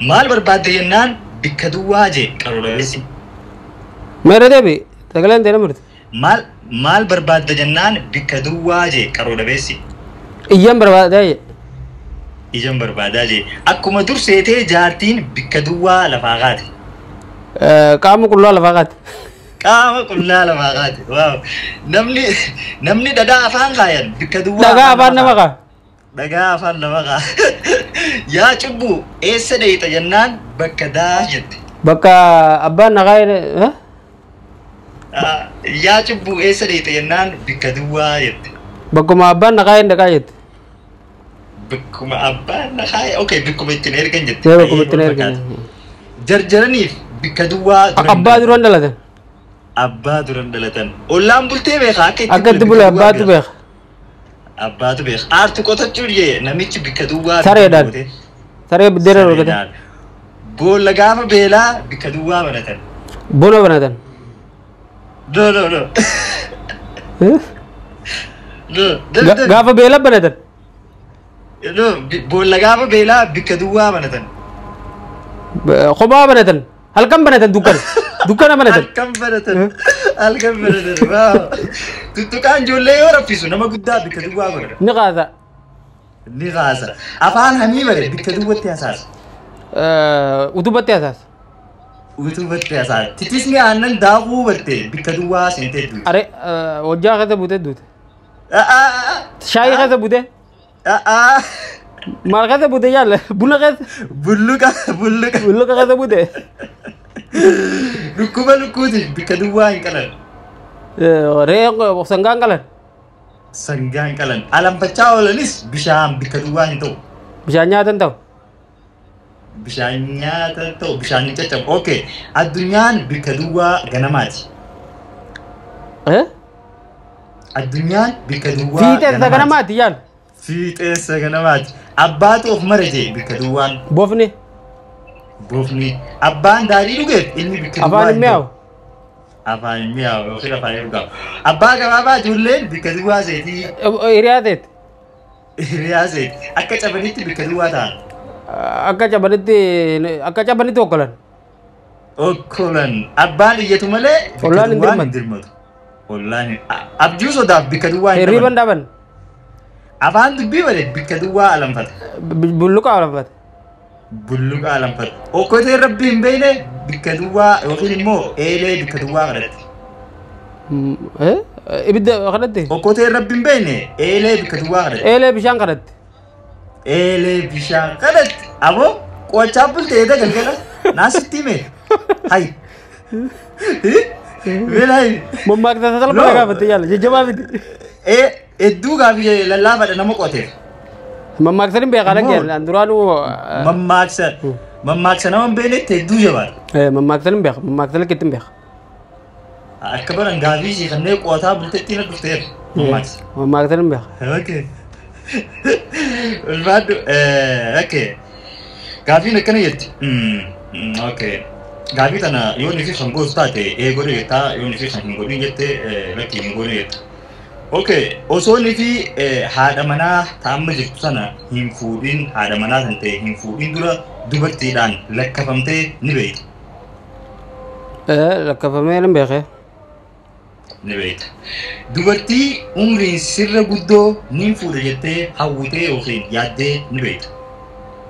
Maal barbaadde jennaan bikka duwwaa jee qaroo dhabeessi. Meera deebi sagaleen ta'e namurte. Maal barbaadde jennaan bikka duwwaa jee qaroo dhabeessi. Iyyan barbaadaa jee. Ijaan barbaadaa jee. Akkuma dur seetee jaartiin bikka duwwaa lafaa kaate. Qaama qullaa lafaa kaate. Qaama qullaa lafaa kaate. Waaw. Namni dhadhaa afaan kaayan bikka duwwaa. Dhagaa afaan nama kaa. Dhagaa afaan nama kaa. Yaa cubbuu eessa dheeyxa jennaan bakka daa jette. Bakka abbaan nagaa jedhe. Yaa cubbuu eessa dheeyxa jennaan bikka duwwaa jette. Bakkuma abbaan nagaa hin dhaqaa jette. Bakkuma abbaan nagaa, okay, bakkuma ittiin ergan jette. Bakkuma ittiin ergan. Jarjaraniif bikka duwwaa. Abbaa duran dhalatan. Abbaa duran dhalatan. Ollaan bultee beeka akka itti. Akka itti bule abbaatu beeka. Abbaatu beeka. Aartu qotachuu jee namichi bikka duwwaa. Sareedhaan. Saree buddeena roogatan. Boolla gaafa beelaa bikka duwwaa banatan. Buna banatan. No no no. No. Gaafa beelaa banatan. No, boolla gaafa beelaa bikka duwwaa banatan. Kophaa banatan. Halkan banatan dukkana. Dukkana banatan. Halkan banatan. Halkan banatan. Waaw. Tuttuqaan ijoollee yoo raffisu nama guddaa bikka duwwaa godha. Ni kaasa. Ni kaasa. Afaan hamii bare bikka duwwaatti hasaasa. Utubatti hasaasa. Utubatti hasaasa. Titisni aannan daakuu batte bikka duwwaa seentee duute. Are hojjaa keessa buutee duute. Shaayii keessa buutee. Maal keessa buute yaala? Buna keessa. Bulluqa bulluqa. Bulluqa keessa buute. Dhukkuba lukkuutiif bikka duwwaa hin qalan. Re'ee sangaan qalan. Sangaan qalan. Alanfachaa oolanis bishaan bikka duwwaa hin ta'u. Bishaan nyaatan ta'u. Bishaan nyaatan ta'u bishaan hin caccabu. Okay. Addunyaan bikka duwwaa ganamaati. Addunyaan bikka duwwaa Fiixeensa ganamaati yaala. Fiixeensa ganamaati. Abbaatu of mara jee bikka duwwaan. Bofni. Bofni. Abbaan daadhii dhugeef ilmi bikka duwwaa. Afaan hin mi'aawu. Afaan hin mi'aawu yookiin afaan hin dhugamu. Abbaa gabaabaa ijoolleen bikka duwwaa seetii. Hiriyaa seeti. Hiriyaa seeti. Akka cabanitti bikka duwwaa ta'an. Akka cabanitti okkolan. Okkolan. Abbaan iyyatu malee bikka duwwaan hin dirmatu. Ollaan abjuu sodaaf bikka duwwaa hin Hirriban dhaban. Afaan dubbii malee bikka duwwaa alanfata. Bulluqa alanfata. Bulluqa alanfata. Okkotee rabbi hin beekne bikka duwwaa yookiin immoo eelee bikka duwwaa kadhatti. Ibidda kadhatti. Okkotee rabbi hin beekne eelee bikka duwwaa kadhatti. Eelee bishaan kadhatti. Eelee bishaan kadhatti. Aboo qo'achaa bultee eeda galgala naasitti hime. Hayi. Beelaayi. Mammaaksa salphaa gaafatte yaala jajjabaa miti. Hedduu gaafii lallaafaadha nama qoteef. Mammaaksa hin beekaa lakkee duraanuu. Mammaaksa nama hin beeknetti hedduu jabaadha. Mammaaksa hin beeka mammaaksa lakkeetti hin beeka. Akka baran gaafii ishee kanneen qo'ataa bulteetti na dhufteera. Mammaaksa. Mammaaksa hin beeka. Okay. Ulfaadhu. Okay. Gaafiin akkana jetti. Okay. Gaafii tana yoo inni fi kan gootu taate ee godhe jettaa yoo inni fi kan hin godhin jette lakkii hin godhin jetta. Okay, osoo inni fi haadha manaa taa'amma jirtu sana hin fuudhin haadha manaa kan ta'e hin fuudhin dura dubartiidhaan lakkafamtee ni beekta. Lakkafamee ni beekee. Ni beekta. Dubartii umriin sirra guddoo ni fuudha jettee hawwitee yookiin yaaddee ni beekta.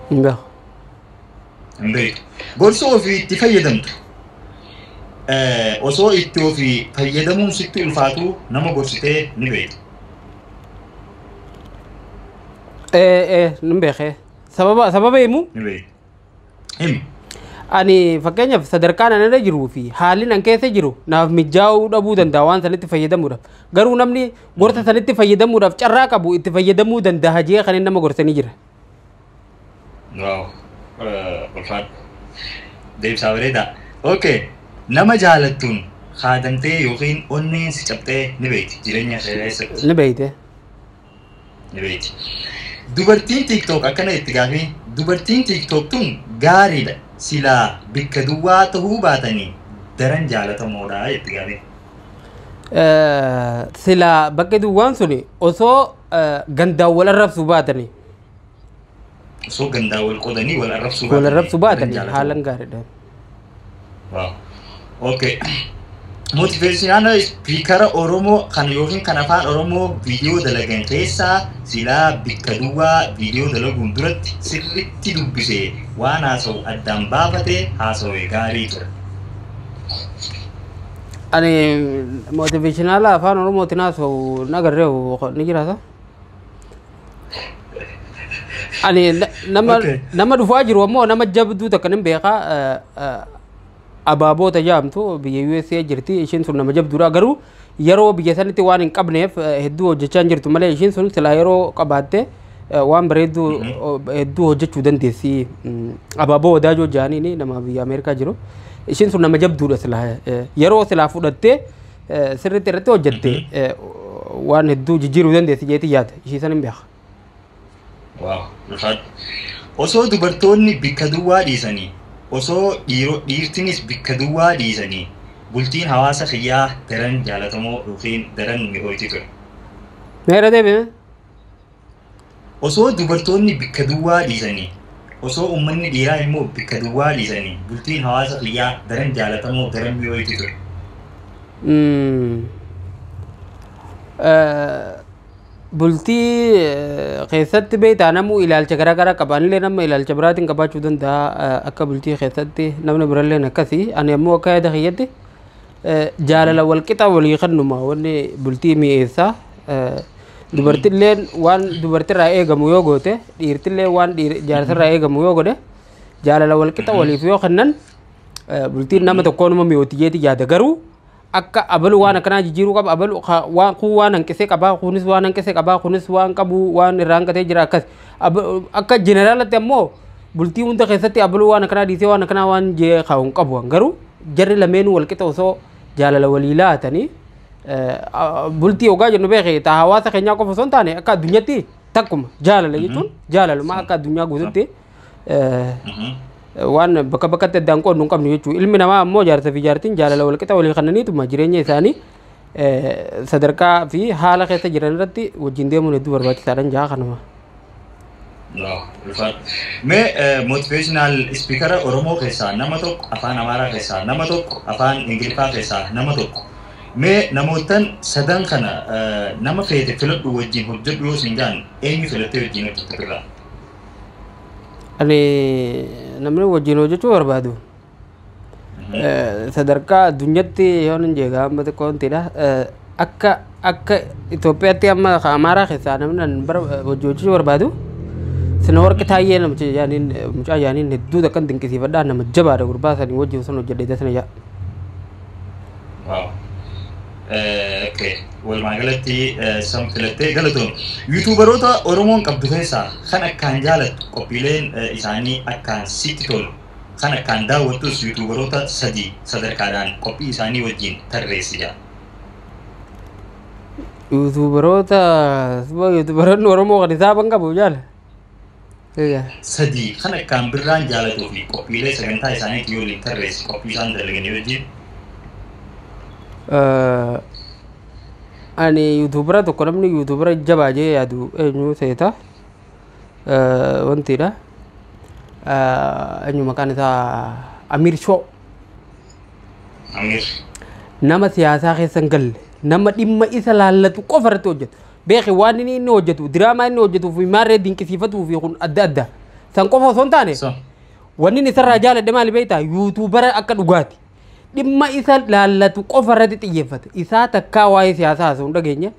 Hin beeku. Hin beektu. Gorsa ofii itti fayyadamtu. Osoo itti ofii fayyadamuun sitti ulfaatu nama gorsitee ni beekta. Ni beekee. Sababa himu? Ni beekta. Himi. Ani fakkeenyaaf sadarkaan ani irra jiruu fi haalli nan keessa jiru naaf mijaa'uu dhabuu danda'a waan sanitti fayyadamuudhaaf. Garuu namni gorsa sanitti fayyadamuudhaaf carraa qabu itti fayyadamuu danda'a jee kan inni nama gorsanii jira. Waaw. Ulfaadhu. Deebisaa bareedaa. Okay. Nama jaalattuun haadamtee yookiin onneen si cabxee ni beekti jireenya kee keessatti. Ni beekte. Ni beekti. Dubartiin TikTok akkana itti gaafii dubartiin TikTok tun gaariidha. Silaa bikka duwwaa ta'uu baatanii daran jaalatamoodha itti gaafii. Silaa bakki duwwaan suni osoo gandaan wal arrabsuu baatanii. Osoo gandaa wal qoodanii wal arrabsuu Wal arrabsuu baatanii baatanii daran haalan jaalatamoo. Gaariidha. Wow. Okay. Motivational speaker Oromoo kan yookiin kan afaan Oromoo viidiyoo dalagan keessaa silaa bikka duwwaa viidiyoo dalaguun duratti sirriitti dubbisee waan haasa'u addaan baafatee haasa'e gaarii ture. Ani motivational afaan Oromootiin haasa'u nagarree ni jiraata. Ani nama nama dhufaa jiru ammoo nama jabduu takka nin beekaa, Abaaboo tajaamtu biyya USA jirti. Ishiin sun nama jabduudha, garuu yeroo biyya sanitti waan hin qabneef hedduu hojjechaa hin jirtu malee ishiin sun silaa yeroo qabaatte waan bareedduu hedduu hojjechuu dandeessi. Abaaboo Wadaajoo jaaniini nama biyya Ameerikaa jiru. Ishiin sun nama jabduudha, silaa yeroo silaa fudhattee sirriitti irratti hojjette waan hedduu jijjiiruu dandeessi jeetii yaada. Ishii san hin beeka. Wow, ulfaadhu. Osoo dubartoonni bikka duwwaa dhiisanii, osoo dhiirtinis bikka duwwaa dhiisanii, bultiin hawaasa kiyyaa daran jaalatamoo yookiin daran mi'ooyti ture. Meera deebi'e? Osoo dubartoonni bikka duwwaa dhiisanii, osoo uummanni dhiiraa immoo bikka duwwaa dhiisanii, bultiin hawaasa kiyyaa daran jaalatamoo, daran mi'ooyti ture. Bultii keessatti beektaa, namuu ilaalcha garaa garaa qaba. Anillee nama ilaalcha biraatiin qabaachuu danda'a akka bultii keessatti, namni birallee akkasii. Ani ammoo akka yaada kiyyatti jaalala walqixa walii kennuma wanni bultii mi'eessaa. Dubartilleen waan dubartirraa eegamu yoo goote, dhiirtillee waan jaarsarraa eegamu yoo godhe, jaalala walqixa waliif yoo kennan, bultiin nama tokkoonuma mi'ooti jeeti yaada. Garuu akka abalu waan akkanaa jijjiiruu qaba, abalu waan kun waan hanqisee qabaa, kunis waan hanqisee qabaa, kunis waan qabu waan irraa hanqatee jira akkas. Akka jeneraalatti ammoo bultii hunda keessatti abaluu waan akkanaa dhiisee waan akkanaa waan jee kaa'u hin qabu. Garuu jarri lameenuu walqixa osoo jaalala walii laatanii, bultii ogaa jennu beekee taa hawaasa keenyaa qofa osoo hin taane akka addunyaatti takkuma jaalala jechuun jaalaluma akka addunyaa guututti waan bakka bakkatti addaan qoodnu hin qabnu jechuudha. Ilmi namaa ammoo jaarsa fi jaartiin jaalala walqixa walii kennaniituma jireenya isaanii sadarkaa fi haala keessa jiran irratti wajjin deemuun hedduu barbaachisaadha jaa kanuma. Mee motivational speaker Oromoo keessaa nama tokko, afaan Amaaraa keessaa nama tokko, afaan Ingiliffaa keessaa nama tokko. Mee namootan sadan kana nama feete filadhu wajjin hojjedhu yoo sin jaan, eenyu filattee wajjin hojjetta birraa? Ani namni wajjin hojjechuu barbaadu sadarkaa addunyaatti yoo nan jeega amma xiqqoo wantiidha. Akka Itoophiyaatti amma Amaaraa keessaa namni an wajjin hojjechuu barbaadu Sina Warqi Taayyee namicha jaaniin, mucaa jaaniin hedduu akkan dinqisiifadhaa, nama jabaadha, gurbaa sanii wajjin sun hojjedhe dasana jaa. Wow. Okay. Walumaa galatti san filattee, galatoon. Yuutuubaroota Oromoon qabdu keessaa kan akkaan jaalattu, qophiileen isaanii akkaan sitti tolu, kan akkaan daawwattus yuutuubaroota sadii sadarkaadhaan qophii isaanii wajjin tarreessi jaa. Yuutuubaroota, yuutuubaroonni Oromoo kan isaa ban qabu jaala. Sadii kan akkaan birraan jaalatuu fi qophiilee sagantaa isaaniitii waliin tarreessi, qophii isaan dalaganii wajjin. Ani yuutuubara tokko, namni yuutuubara jabaa jee yaadu eenyu seeta, wantiidha. Eenyu maqaan isaa? Amir Shoo. Amir. Nama siyaasaa keessa hin galle, nama dhimma isa laallatu qofa irratti hojjetu. Beeki, waan inni hojjetu, diraamaa inni hojjetuu fi maarree dinqisiifatuu fi kun adda adda. San qofa osoo hin taane wanni inni isarraa jaaladhe maali beektaa? Yuutuubara akka dhugaati. Dhimma isa laallatu qofa irratti xiyyeeffata. Isaa takkaa waa'ee siyaasaa haasa'u hin dhageenye.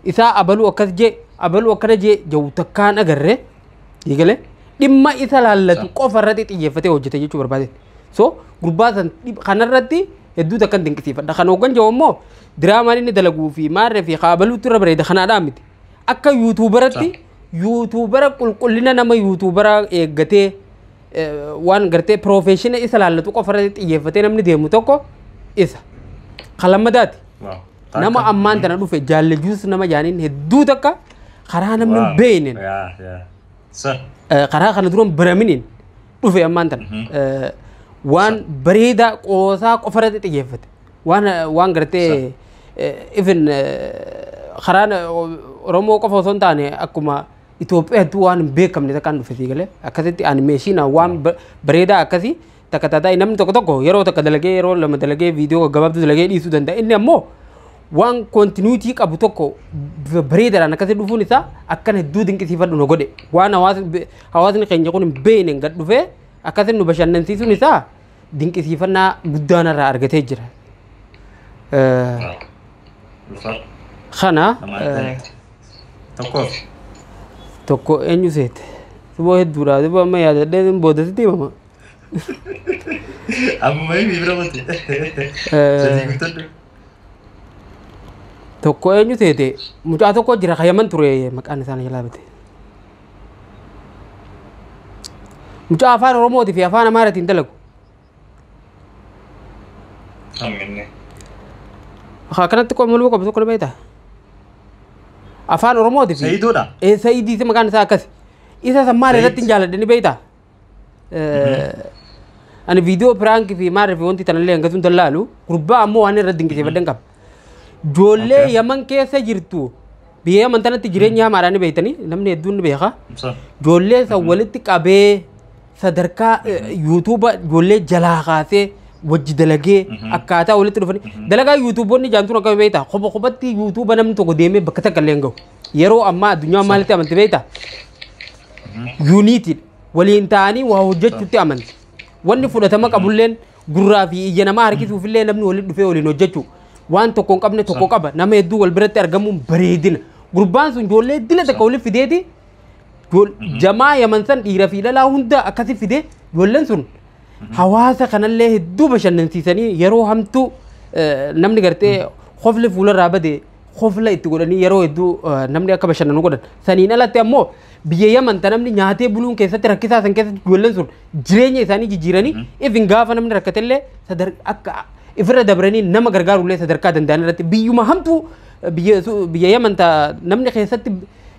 Isaa abaluu akkas jee, abaluu akkana jee jahu takkaan agarree. Eegale dhimma isa laallatu qofa irratti xiyyeeffatee hojjete jechuu barbaade. So gurbaa san kanarratti hedduu takkan dinqisiifadha. Kan hooggan jiru immoo diraamaan inni dalaguu fi maarree fi kaabaluutu irra bareeda kanaadhaa miti. Akka yuutuubaratti yuutuubara qulqullina nama yuutuubara eeggatee waan gartee profession isa laallatu qofa irratti xiyyeeffatee namni deemu tokko isa. Kan lammadaati. Nama ammaan tana dhufe jaallajuus nama jaaniin hedduu takka karaa namni hin beekneen, karaa kana dura hin baraminiin dhufe ammaan tana. Waan bareedaa qoosaa qofa irratti xiyyeeffate. Waan gartee even karaan Oromoo qofa osoo hin taane akkuma Itoophiyaatti waan hin beekamne takkaan dhufe sii galee akkasitti animeeshinaa waan bareedaa akkasii takka tataa namni tokko tokko yeroo takka dalagee yeroo lama dalagee viidiyoo gaggabaabduu dalagee dhiisuu danda'a. Inni ammoo waan continuity qabu tokko bifa bareedaadhaan akkasii dhufuun isaa akkan hedduu dinqisiifadhu na godhe. Waan hawaasni keenya kun hin beekne gad dhufee akkasii nu bashannansiisuun isaa dinqisiifannaa guddaa narraa argatee jira. Kana Tokkoof. Tokko eenyu seete? Siboo hedduudha. Siboo amma yaadadhee boodasitti himama. Amma himi bira mate. Sadii guuttadhu. Tokko eenyu seete? Mucaa tokko jira kayaman ture maqaan isaanii jalaa bate. Mucaa afaan Oromootii fi afaan Amaaraatiin dalagu. Hamminne. Akkanatti qomoluu qabu tokko beektaa? Afaan Oromootii fi. Sayidoodha. Sayidii maqaan isaa akkas. Isa san maal irratti hin jaaladhe ni beektaa? Ani viidiyoo prank fi maal fi wanti tanallee hangasuun dallaalu gurbaa ammoo waan irratti dinqisiifadhan qaba. Ijoollee Yaman keessa jirtu biyya Yaman tanatti jireenya hamaadhaan ni beektanii namni hedduun ni beeka. Ijoollee san walitti qabee sadarkaa yuutuuba ijoollee jalaa kaasee wajji dalagee akkaataa walitti dhufanii dalagaa yuutuuboonni jaantuun akka beektaa kopha kophatti yuutuuba namni tokko deemee bakka takka illee hin gahu. Yeroo ammaa addunyaa maalitti amanti beektaa? Yuuniitiidha. Waliin ta'anii waa hojjechuutti amanti. Wanni fudhatama qabulleen gurraa fi ija namaa harkisuufillee namni walitti dhufee waliin hojjechuu. Waan tokko hin qabne tokko qaba. Nama hedduu wal biratti argamuun bareedina. Gurbaan sun ijoollee dila takka walitti fideeti. Jamaa Yaman san dhiira fi dhalaa hunda akkasi fidee ijoolleen sun hawaasa kanallee hedduu bashannansiisanii yeroo hamtuu namni gartee kofli fuularraa bade kofla itti godhanii yeroo hedduu namni akka bashannanu godhan. Saniin alatti ammoo biyya Yaman ta namni nyaatee buluun keessatti rakkisaa san keessatti ijoolleen sun jireenya isaanii jijjiiranii ifin gaafa namni rakkatellee akka ifirra dabranii nama gargaarullee sadarkaa danda'an irratti biyyuma hamtuu biyya Yaman ta namni keessatti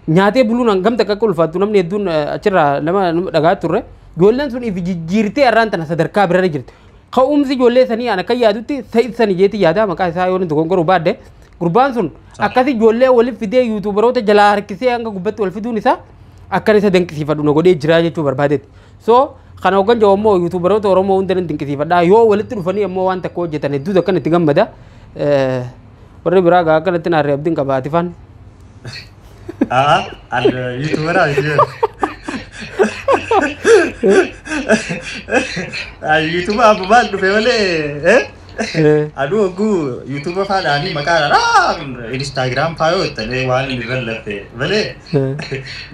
nyaatee buluun hangam takka akka ulfaattu namni hedduun achirraa nama dhagaa turre. Ijoolleen sun if jijjiirtee irraan tana sadarkaa birarra jirti. Ka'umsi ijoollee sanii ana akka yaadutti Sa'id sanii jeetii yaada maqaa isaa yoo dogongoruu baadde gurbaan sun akkasi ijoollee walitti fidee yuutuubaroota jalaa harkisee hanga gubbatti wal fiduun isaa akkan isa dinqisiifadhu na godhee jira jechuu barbaadetti. So kana hoggan jiru ammoo yuutuubaroota Oromoo hunda ni dinqisiifadha. Yoo walitti dhufanii ammoo waan takka hojjetan hedduutu akkan itti gammada. Warri biraa gaa akkanatti naarree abdiin qaba ati faan. Yuutuubaraa jechuudha. Yuutuuba amma maal dhufe malee aduu hogguu yuutuuba faadhaanii maqaa Instagram faa yoo ta'e waan inni irra lafe malee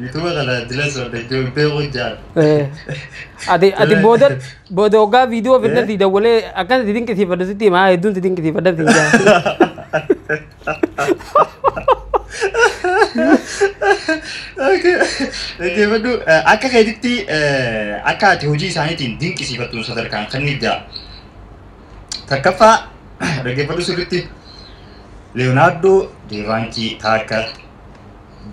yuutuuba kana dila soodachuu beeku jaan. Ati booda booda hoggaa viidiyoo fitness dawwalee akkas si dinqisiifadhu sitti himaa hedduun si dinqisiifadha si jaa. Dhaggeeffadhu akka keetitti akka ati hojii isaaniitiin dinqisiifattu sadarkaan kan ni jaa. Takkaffaa dhaggeeffadhu sirriitti Leonardo da Vinci takka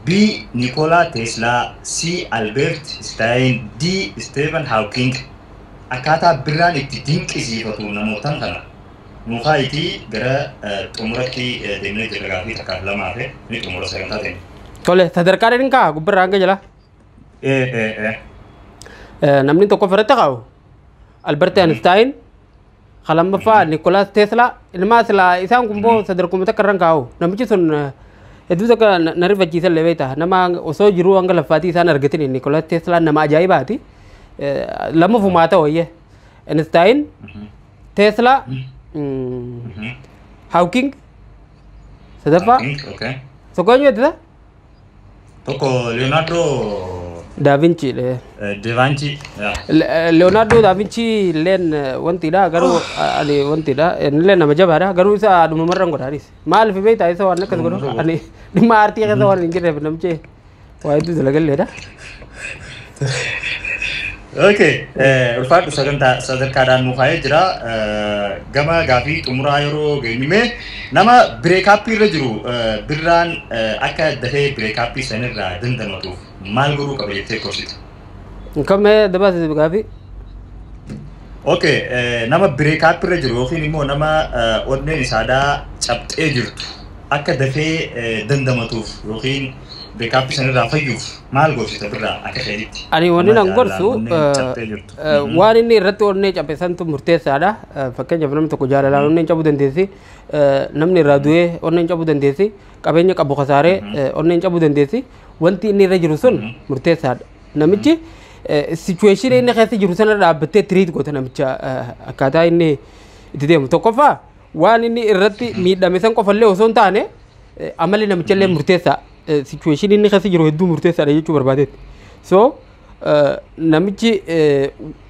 B. Nikola Tesla C. Albert Einstein D. Stephen Hawking akkaataa birraan itti dinqisiifatu namootaan kana. Mukaa itti gara xumuratti deemnee jirra gaafii takkaaf lamaa fi ni xumura sagantaa ta'e. Tole sadarkaa dheedhin kaa gubbirraa hanga jalaa. Namni tokko ofirratti kaa'u Albert Einstein lammaffaa Nikolas Tesla ilmaa silaa isaan kun boo sadarkuma takka irraan kaa'u namichi sun hedduu takka na rifachiisa illee beektaa nama osoo jiruu hanga laffaatii isaan argatin Nikolas Tesla nama ajaa'ibaati lammafumaa ta'u wayyee Einstein Tesla Hawking sadaffaa tokko eenyu jettisa? Tokko Leonardo Da Vinci. Da Vinci. Leonardo da Vinci illeen wantidha garuu ani wantidha illeen nama jabaadha garuu isa dhumamarra hin godhaanis maaliif beektaa isa waan akkas godhu ani dhimma aartii keessa waan hin jirreef namichi waa hedduu dalagalleedha. Okay, ulfaadhu sagantaa sadarkaadhaan nu kaa'ee jira. Gama gaafii xumuraa yeroo geenyume nama breakup irra jiru birraan akka dafee breakup sanirraa dandamatuuf maal godhuu qaba jettee gorsita? Kamee dabaasise gaafii? Okay, nama breakup irra jiru yookiin immoo nama onneen isaadhaa cabxee jirtu akka dafee dandamatuuf yookiin Breakup sanirraa fayyuuf maal gorsita Birraa akka keetitti? Ani wanni Nama nan gorsu jaalalaan onneen cabxee jirtu. Waan inni irratti onnee cabe santu murteessaadha. Fakkeenyaaf namni tokko jaalalaan onneen cabuu dandeessi. Namni irraa du'ee onneen cabuu dandeessi. Qabeenya qabu kasaaree onneen cabuu dandeessi. Wanti inni irra jiru sun murteessaadha. Namichi situation inni keessa jiru sana dhaabbattee treat goota namicha akkaataa inni itti deemu. Tokkoffaa, waan inni irratti miidhame san qofallee osoo hin taane amalli namichallee murteessaa. Situation inni keessa jiru hedduu murteessaadha jechuu barbaadeetti. So namichi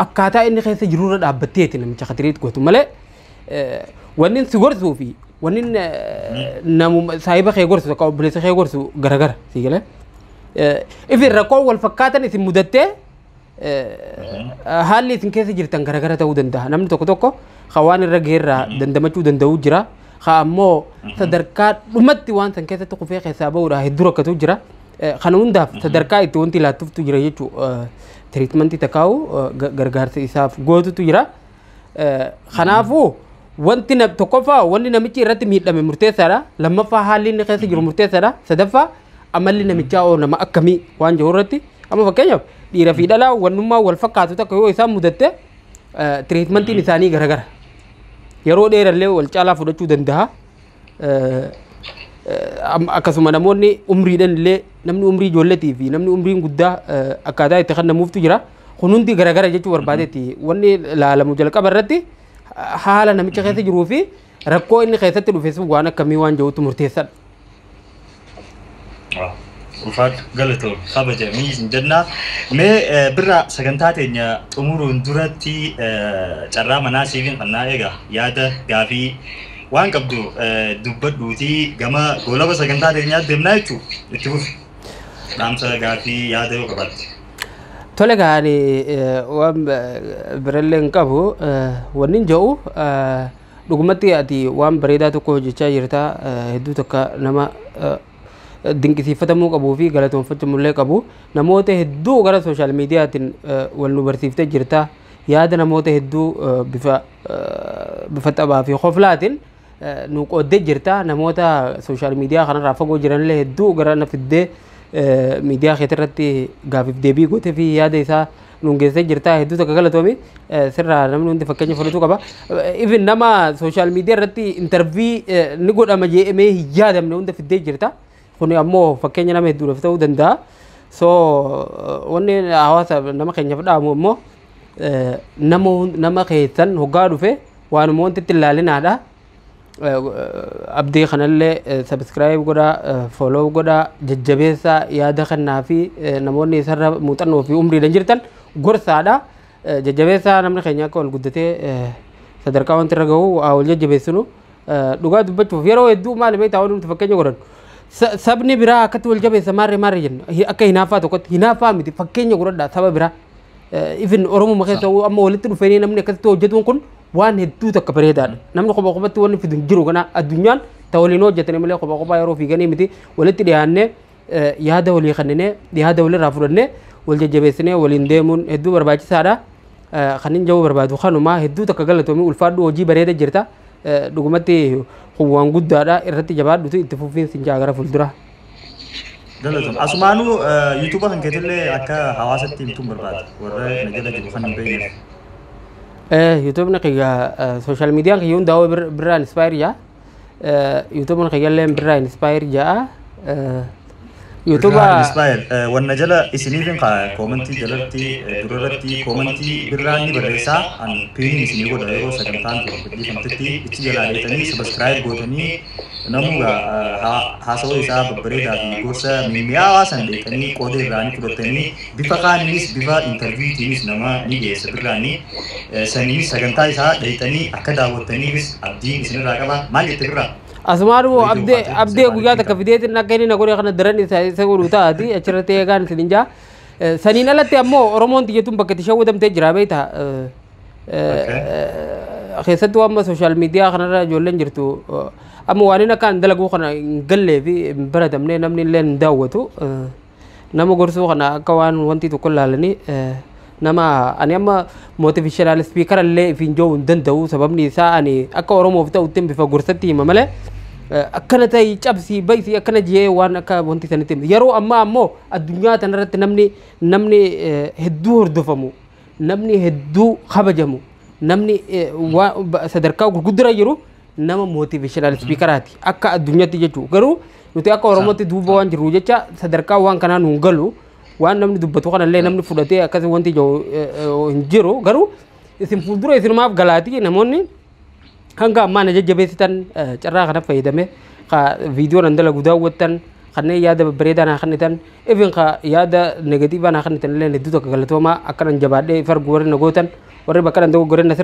akkaataa inni keessa jirurra dhaabbatteeti namicha ka treat gootu malee, wanni si gorsuu fi wanni namuma saahiba kee gorsu akka obboleessa kee gorsu garagara si galee. Ifin rakkoo wal fakkaatan isin mudattee haalli isin keessa jirtan garagara ta'uu danda'a. Namni tokko tokko ka waan irra geerraa dandamachuu danda'u jira. Ka ammoo sadarkaa dhumatti waan san keessatti kufee keessaa bahuudhaa hedduu rakkatu jira. Kana hundaaf sadarkaa itti wanti laattuuftu jira jechuudha. Treatment takkaa'u gargaarsa isaaf gootutu jira. Kanaafuu wanti tokkoffaa wanni namichi irratti miidhame murteessaadha. Lammaffaa, haalli inni keessa jiru murteessaadha. Sadaffaa, amalli namichaa oo nama akkamii waan jiru irratti. Amma fakkeenyaaf dhiira fi dhalaa wannummaa wal fakkaatu takka yoo isaan mudatte treatmentiin isaanii garagara. Yeroo dheerallee wal caalaa fudhachuu danda'a. Akkasuma namoonni umriidhaan illee namni umrii ijoolleetii fi namni umriin guddaa akkaataa itti kennamuuftu jira. Kun hundi garagara jechuu barbaadeeti. Wanni ilaalamu jalqaba irratti haala namicha keessa jiruu fi rakkoo inni keessatti dhufe sun waan akkamii waan jirutu murteessaadha. Ulfaatu, galatoo, kabajamii hin jenna. Mee Birraa, sagantaa teenya xumuruun duratti carraa manaa siifin qannaa eega yaada gaafii waan qabdu dubbadhuutii gama goolaba sagantaa teenyaa deemnaa jechuu itti fufi. Dhaamsa, gaafii, yaada yoo qabaatte. Tole, gaani waan birallee hin qabu. Wanni hin jedhu, dhugumatti ati waan bareedaa tokko hojjechaa jirta, hedduu tokko nama dinqisiifatamuu qabuu fi galatoonfachamullee qabu. Namoota hedduu gara social mediaatiin wal nu barsiiftee jirta. Yaada namoota hedduu bifa taphaa fi koflaatiin nu qooddee jirta. Namoota social media kanarraa fagoo jiranillee hedduu gara na fiddee miidiyaa keetii irratti gaafiif deebii gootee fi yaada isaa nuun geessee jirta. Hedduu tokko galatoomi, sirraa namni hundi fakkeenya fudhachuu qaba. Even nama social media irratti interview ni godhama jedhamee hin yaadamne hunda fiddee jirta. Kuni ammoo fakkeenya nama hedduudhaaf ta'uu danda'a. So wanni hawaasa nama keenyaaf dhaamu ammoo nama keessan hoggaa dhufe waanuma wanti itti ilaalinaadha. Abdii kanallee subscribe godhaa, follow godhaa, jajjabeessaa, yaada kennaa fi namoonni isarra muuxannoo fi umriidhaan jirtan gorsaadha. Jajjabeessaa, namni keenya akka ol guddatee sadarkaa wanti irra gahu haa wal jajjabeessinu. Dhugaa dubbachuuf yeroo hedduu maali beektaa, waan nuti fakkeenya godhannu. Sabni biraa akkatti wal jabeessa maarree maarree jenna, akka hinaaffaa tokkotti. Hinaaffaa miti, fakkeenya godhadhaa saba biraa. Ifin Oromuma keessa amma walitti dhufanii namni akkasitti hojjetuun kun waan hedduu takka bareedaadha. Namni kophaa kophatti wanni fidu hin jiru. Kana addunyaan ta waliin hojjetanii malee kophaa kophaa yeroo fiiganii miti. Walitti dhiyaannee yaada walii kenninee, yaada walirraa fudhannee, wal jajjabeessinee waliin deemuun hedduu barbaachisaadha. Kan inni jabuu barbaadu kanumaa. Hedduu takka galatoomii, ulfaadhu, hojii bareeda jirta. Dhugumatti kun waan guddaadha, irratti jabaadhutu itti fufiinsi hin jaa gara fuuldura. Galatoom. Asumaanuu YouTube kan keetillee akka hawaasatti himtuun barbaada. Warra na jala jiru kan hin beekneef. YouTubeni kiyya, social mediaan kiyya hundaa'uu Birraa Inspire jaa. YouTubeni kiyyallee Birraa Inspire jaa. YouTube YouTuba Inspire wanna jala isiniifin kaa comment jalatti durarratti comment Birraan ni barreessaa, an pin isinii godha. Yeroo sagantaan tun gadhiifamtetti ichi jalaa deetanii subscribe gootanii namuga haasawaa isaa babbareedaa fi gorsa mimmi'aawaa san deetanii qooda irraa ni fudhatanii, bifa kaaninis bifa interviewtiinis nama ni dhiyeessa Birraanii, saniinis sagantaa isaa deetanii akka daawwattaniifis abdiin isinirraa qaba. Maal jette, Birraa? Asumaanuu Wayii abdee duubaate abdee guyyaa takka fideetiin akka inni na godhe kana daran isa godhu taati achirratti eegaan isin jaa. Saniin alatti ammoo Oromoon tiyyatuun bakka itti shawwadamtee jira beektaa. Keessattuu amma social media kanarra ijoolleen jirtu amma waan inni akka dalaguu kana hin gallee fi hin baratamne, namni illee hin daawwatu. Nama gorsuu kana akka waan wanti tokko ilaalanii nama ani amma motivational speaker illee ifiin jiru hin danda'u. Sababni isaa ani akka Oromoof ta'utti bifa gorsatti hima malee Akkana ta'ii cabsii baysii akkana jee waan akka wanti sanitti yeroo ammaa ammoo addunyaa tanarratti namni hedduu hordofamu, namni hedduu kabajamu, namni sadarkaa gurguddara jiru nama motivational speakeraati akka addunyaatti jechuudha. Garuu nuti akka Oromootti duuba waan jiru jecha sadarkaa waan kanaa nuun galu, waan namni dubbatu kanallee namni fudhatee akkas wanti jiru hin jiru. Garuu isin fuuldura isinumaaf galaatii namoonni hanga ammaa na jajjabeessitan, carraa kana fayyadame ka viidiyoo nan dalagu daawwattan, kanneen yaada babbareedaa naa kennitan, even ka yaada negative naa kennitan illee hedduu tokko galatoomaa. Akkanan jabaadhee fargu warri na gootan, warri bakka nan dogoggoree na